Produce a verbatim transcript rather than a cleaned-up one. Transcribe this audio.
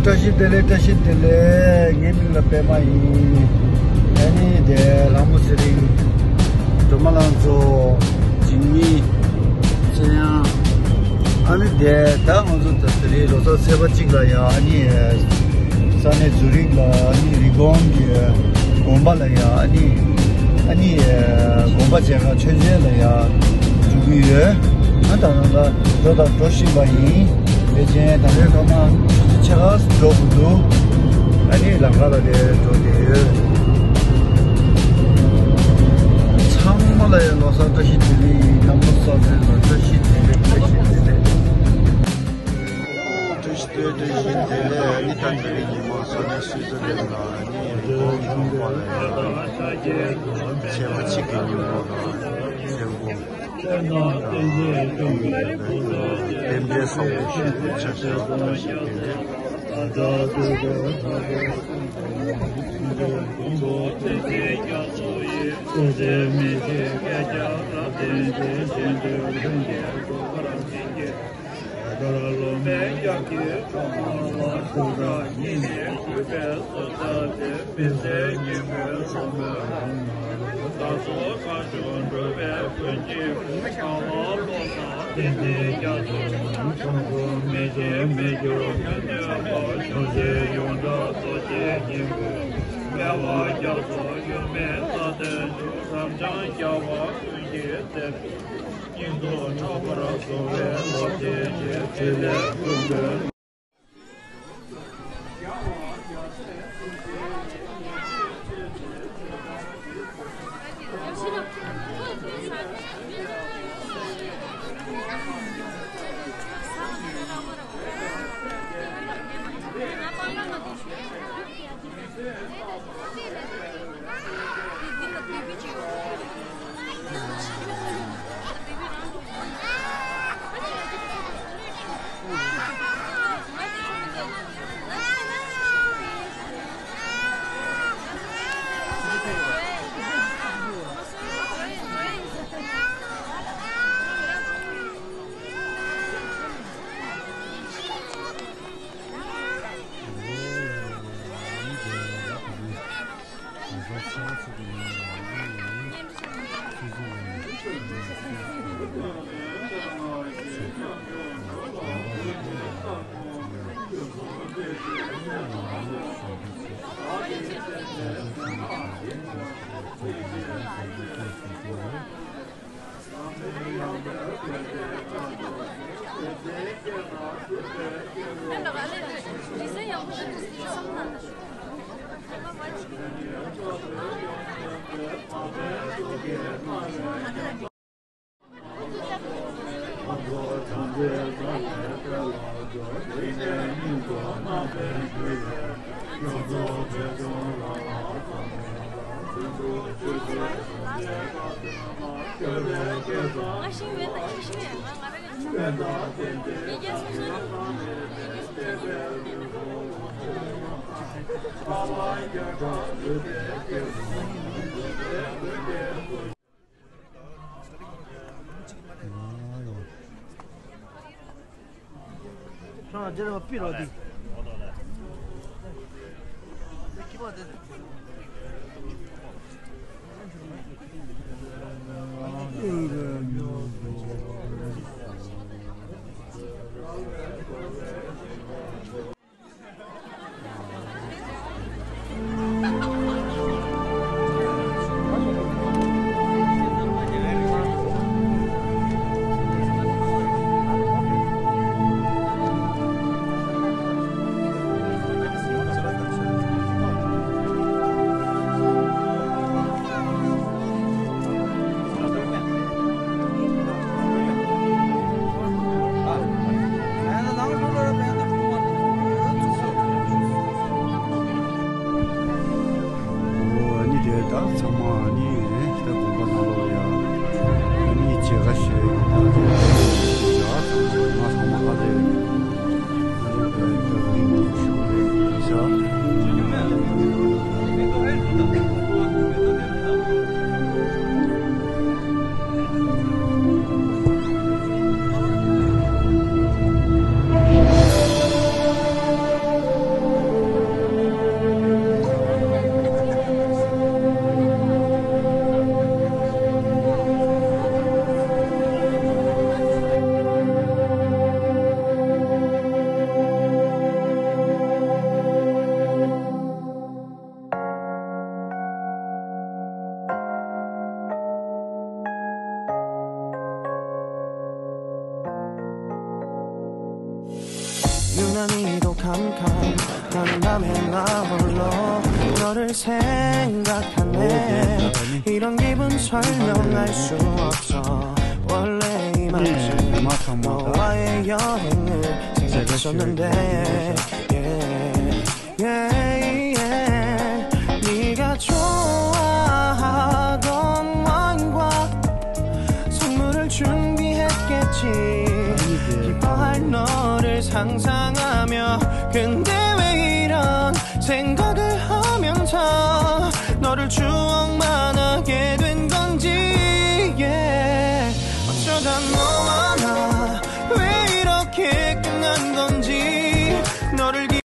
བཀྲ་ཤིས་བདེ་ལེགས། བཀྲ་ཤིས་བདེ་ལེགས། ངའི་མིང་ལ་པད་མ་ཡིན། ཨ་ནི་དེ་ལྷ་མོ་ཚེ་རིང་། སྒྲོལ་མ་ལང་ཚོ། འཇིགས་མེད། ཚེ་དབྱངས། ཨ་ནི་དེ་ད་ང་ཚོ་ད་དེ་རིང་ལོ་གསར་ཚེས་པ་གཅིག་ལ་ཡ། ཨ་ནི་ས་གནས་ཛུ་རིག་ལ། ཨ་ནི་རི་ཀོན་གྱི་དགོན་པ་ལ་ཡ། ཨ་ནི་ཨ་ནི་དགོན་པ་མཇལ་ཁ་མཆོད་མཇལ་ལ་ཡ་འགྲོ་གི་ཡོད། ང་ད་ནང་ལ་འགྲོ་དང་འགྲོ་བཞིན་པ་ཡིན། དེ་རྗེས་ད་རེས་ཐོག་མ་ཆེ་ཁ་འགྲོ་དགོས་འདུག་ཨ་ནི་ལམ་ཁ་ལ་དེ་འགྲོ་བསྡད་ཡོད། ཚང་མ་ལ་ཡང་ལོ་གསར་བཀྲ་ཤིས་བདེ་ལེགས་ཡིན། རྣམ་པ་ཚོ་ཚང་མ་བཀྲ་ཤིས་བདེ་ལེགས། བཀྲ་ཤིས་བདེ་ལེགས། བཀྲ་ཤིས་བདེ་ལེགས། ཨ་ནི་ད་དེ་རིང་ཉི་མ་ས་གནས་སུའི་ཙི་ལན་ལ། ཨ་ནི་རི་ཀོན་གྱི་དགོན་པ་ལ་ཡ། ཚེས་པ་གཅིག་གི་ཉིན་མོ་ལ་ཚེས་པ། རྟེན་འབྲེལ་བཟང་པོ་ཞིག་ཏུ་ཆ་བཞག་བཀྲ་ཤིས་བདེ་ལེགས། ཨོ་ཨ་ནི་དེ་ད་ཚང་མ་ཨ་ནི་ད་དགོན་པ་ནང་ལོགས་ཡ། ཨ་ནི་མཇལ་ཁ་ཞུ་ཡ་ད་དེ་ཡ་ཚང་མ་ཚང་མ་ཧ་ལས། 한 밤에 나 홀로 너를 생각하네. 이런 기분 설명할 수 없어. 원래 이맘쯤 너와의 여행을 생각했었는데. Yeah, yeah, yeah. 네가 좋아하던 와인과 선물을 준비했겠지. 기뻐할 너를 상상하며. 근데 왜 이런 생각을 하면서 너를 추억만 하게 된 건지. Yeah. 어쩌다 너와 나 왜 이렇게 끝난 건지.